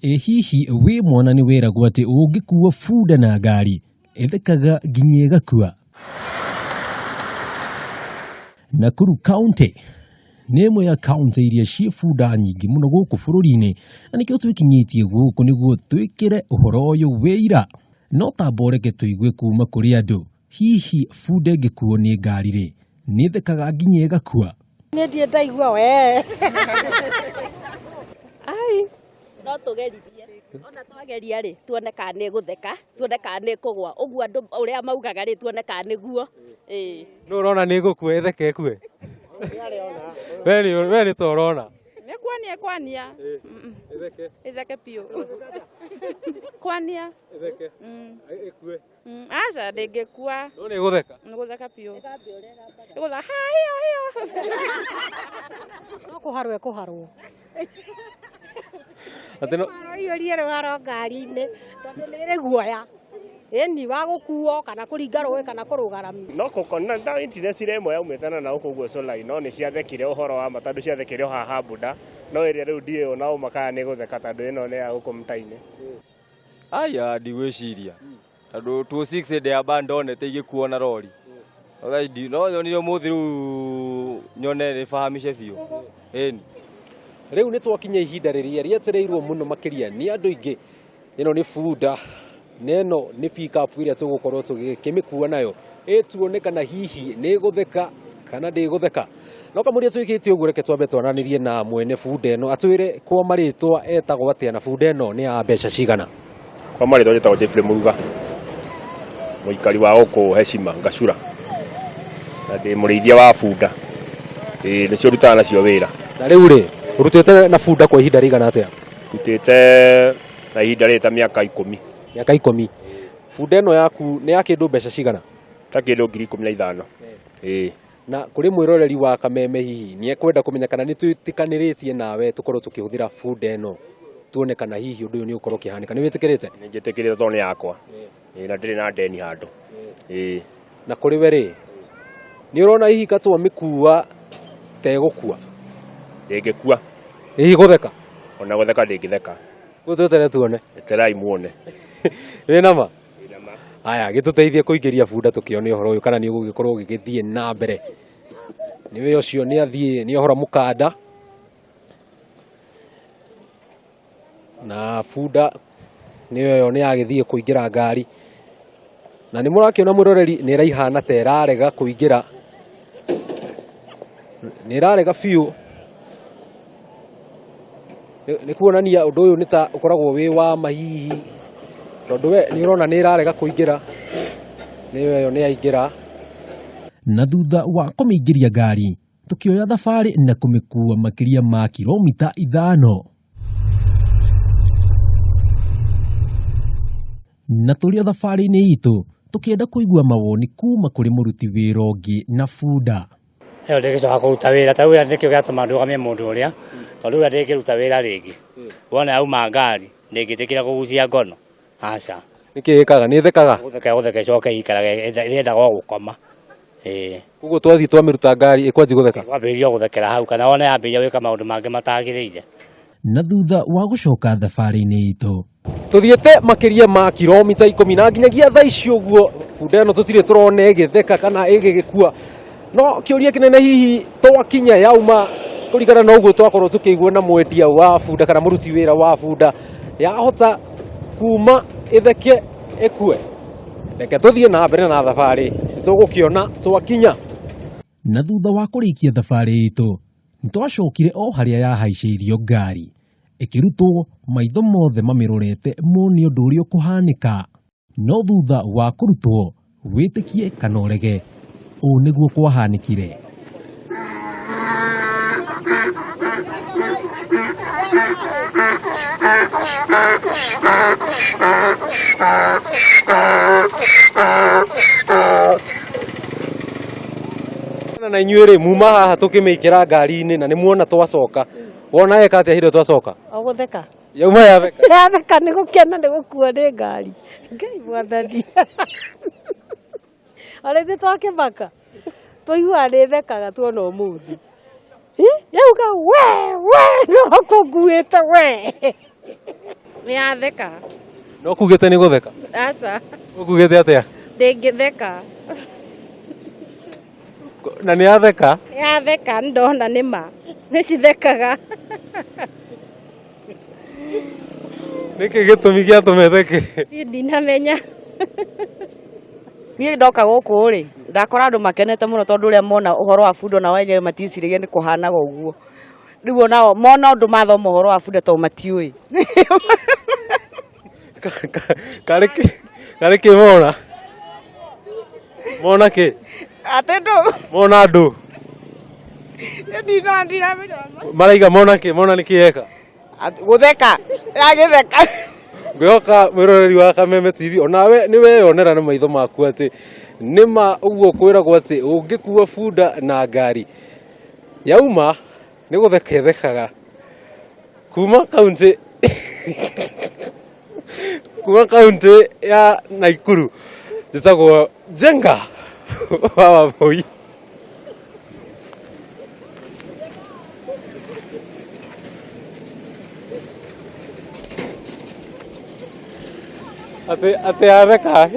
Ĩ hihi wĩ mwana nĩ wĩragwo atĩ ũngĩkua bunda na ngari ĩthekaga nginya ĩgakua? Nakuru County nĩ ĩmwe ya kaunti iria ciĩ bunda nyingĩ mũno gũkũ bũrũri-inĩ na nĩkĩo twĩkinyĩtie gũkũ nĩguo twĩkĩre ũhoro ũyũ wĩira. No tamba ũreke tũigue kuma kũrĩ andũ, hihi bunda ĩngĩkuo nĩ ngari rĩ, nĩ ĩthekaga nginya ĩgakua? Niĩ ndirĩ ndaigua we. Ai, no tũgeririe ona twageria rĩ tuone kana nĩ gũtheka tuone kana nĩ kũgwa ũguo andũ ũrĩa maugaga rĩ tuone kana nĩguo ĩĩ. Nũ ũrona nĩ gũkua ĩtheke ĩkue? We nĩ ta ũrona. Nĩ kwania kwania. Ĩtheke. Ĩtheke biũ. Kwania. Ĩtheke. Ĩkue. Aca ndĩngĩkua. No nĩ ĩgũtheka. Nĩ gũtheka biũ. Ĩgũtheka ha hiyo hiyo. No kũharwo ĩkũharwo. Atĩ no Ĩiyũrie rũharo ngari-inĩ tondũ nĩ ĩrĩ guoya. Ĩni wa gũkuo kana kũringa rũĩ kana kũrũga rami. No kũkona na incident ĩmwe yaumĩte na gũkũ ũguo Solai no nĩ ciathekire ũhoro wa ma tondũ ciathekire o haha Buda no ĩrĩa rĩu ndiũĩ ona ũma kana nĩ gũtheka tondũ ĩno nĩ ya gũkũ mta-inĩ. Aya ndigwĩciria tondũ 26 hĩndĩ ya ba ndonete igĩkuo na rori no nyonire ũmũthĩ rĩu nyone nĩbahamishe biũ ĩni. Rĩu nĩ twakinya ihinda rĩrĩa rĩetereirwo mũno makĩria nĩ andũ aingĩ. Ĩno nĩ bunda na ĩno nĩ pick up ĩrĩa tũgũkorwo tũgĩkĩmĩkua nayo. Ĩ tuone kana hihi nĩ ĩgũtheka kana ndĩgũtheka. No kamũira twĩkĩte ũguo reke twambe twaranĩrie na mwene bunda ĩno atwĩre kwa marĩtwa etagwo atĩa na bunda ĩno nĩ ya mbeca cigana. Kwa marĩtwa njĩtagwo Jeffrey Mũruga, mũikari wa gũkũ Heshima Ngacura, na ndĩ mũrĩithia wa bunda. Ĩĩ nĩcio ndutaga nacio wĩra. Na rĩu rĩ, ũrutĩte na bunda kwa ihinda rĩigana atĩa? Ndutĩte na ihinda rĩrĩ ta mĩaka ikũmi. Mĩaka ikũmi. Bunda ĩno yaku nĩ ya kĩndũ mbeca cigana? Ta kĩndũ 15,000. Ĩĩ. Na kũrĩ mwĩroreri wa Kameme hihi nĩ ekwenda kũmenya kana nĩ twĩtĩkanĩrĩtie nawe tũkorwo tũkĩhũthĩra bunda ĩno tuone kana hihi ũndũ ũyũ nĩ ũgũkorwo ũkĩhanĩka. Nĩ wĩtĩkĩrĩte? Nĩ njĩtĩkĩrĩte tondũ nĩ yakwa. Ĩĩ na ndĩrĩ na ndeni handũ. Ĩĩ. Na kũrĩ we rĩ, nĩ ũrona hihi ka twamĩkua ta ĩgũkua? Ndĩngĩkua. Hihi gũtheka? Ona gũtheka ndĩngĩtheka. Rĩu tweterere tuone. Etererai muone. Wĩ na ma? Aya, gĩtũteithie kũingĩria bunda tũkĩone ũhoro ũyũ kana nĩ ũgũgĩkorwo ũgĩgĩthiĩ na mbere. Nĩwe ũcio nĩ athiĩ nĩ ohora mũkanda. Na bunda nĩyo ĩyo nĩ yagĩthiĩ kũingĩra ngari. Na nĩ mũrakĩona mwĩroreri nĩ ĩraihana ta ĩrarega kũingĩra. Nĩ ĩrarega biũ. Nĩ kuonania ũndũ ũyũ nĩ ta ũkoragwo wĩ wa ma hihi, tondũ we nĩ ũrona nĩ ĩrarega kũingĩra, nĩyo ĩyo nĩ yaingĩra. Na thutha wa kũmĩingĩria ngari, tũkĩoya thabarĩ na kũmĩkuua makĩria ma kiromita 5. Na tũrĩ o thabarĩ-inĩ itũ, tũkĩenda kũigua mawoni kuma kũrĩ mũruti wĩra ũngĩ na bunda. Ĩyo ndĩngĩcoka kũruta wĩra ta rĩu nĩkĩo gĩatũma ndũgamie mũndũ ũrĩa tondũ rĩu ndĩngĩruta wĩra rĩngĩ wona yauma ngari ndĩngĩtĩkĩra kũgucia ngono aca. Nĩkĩ ĩkaga? Nĩ ĩthekaga? Gũtheka ĩgũtheka ĩcoke ĩikarage ĩrĩendaga o gũkoma ĩĩ. Koguo twathiĩ twamĩruta ngari ĩkwanjia gũtheka? Ĩkwambĩrĩria o gũthekera hau kana wona yambĩrĩria gwĩka maũndũ mangĩ matagĩrĩire. Na thutha wa gũcoka thabarĩ-inĩ itũ. Tũthiĩte makĩria ma kiromita ikũmi na nginyagia thaa ici ũguo bunda ĩno tũtirĩ tũrona ĩgĩtheka kana ĩgĩgĩkua. No kĩũria kĩnene hihi twakinya yauma kũringana na ũguo twakorwo tũkĩigua na mwendia wa bunda kana mũruti wĩra wa bunda yahota kuma ĩtheke ĩkue. Reke tũthiĩ na mbere na thabarĩ nĩtũgũkĩona twakinya. Na thutha wa kũrĩkia thabarĩ itũ, nĩtwacokire o harĩa yahaicĩirio ngari, ĩkĩrutwo maitho mothe mamĩrorete mone ũndũ ũrĩa ũkũhanĩka. No thutha wa kũrutwo, wĩtĩkie kana ũrege, ũũ nĩguo kwahanĩkire. Na inyuĩ rĩ muma haha tũkĩmĩikĩra ngari-inĩ na nĩ muona twacoka wona eka atĩa hĩndĩ ĩyo twacoka? O gũtheka. Yauma yatheka. Yatheka nĩ gũkena nĩ gũkuo nĩ ngari. Ngai mwathani. Ona ithuĩ twakĩmaka twaiguaga nĩ thekaga tuona ũmũthĩ. Yauga we we no kũnguĩte we. Nĩ yatheka. No kugĩte nĩ gũtheka? Aca. Ũkugĩte atĩa? Ndĩngĩtheka. Na nĩ yatheka? Yatheka ndona nĩ ma. Nĩ cithekaga. Nĩkĩ gĩtũmi gĩatũma ĩtheke? Niĩ ndinamenya. Niĩ ndoka gũkũ rĩ, ndakora andũ makenete mũno tondũ ũrĩa mona ũhoro wa bunda ona wenyewe maticiragia nĩ kũhanaga ũguo. Rĩu onao mona ũndũ mathoma ũhoro wa bunda tondũ matiũĩ. Karĩ kĩ karĩ kĩ mona? Mona kĩ? Atĩ ndũ? Mona ndũ? Ndinamenya. Maraiga mona kĩ? Mona nĩ kĩ eka? Gũtheka. Yagĩtheka. Ngwĩhoka mwĩroreri wa Kameme TV onawe nĩ weyonera na maitho maku atĩ nĩma ũguo kwĩragwo atĩ ũngĩkua bunda na ngari yauma nĩ gũtheka ĩthekaga. Kuma kaunti kuma kaunti ya Naikuru njĩtagwo Njenga wa Wambui. Atĩ yatheka.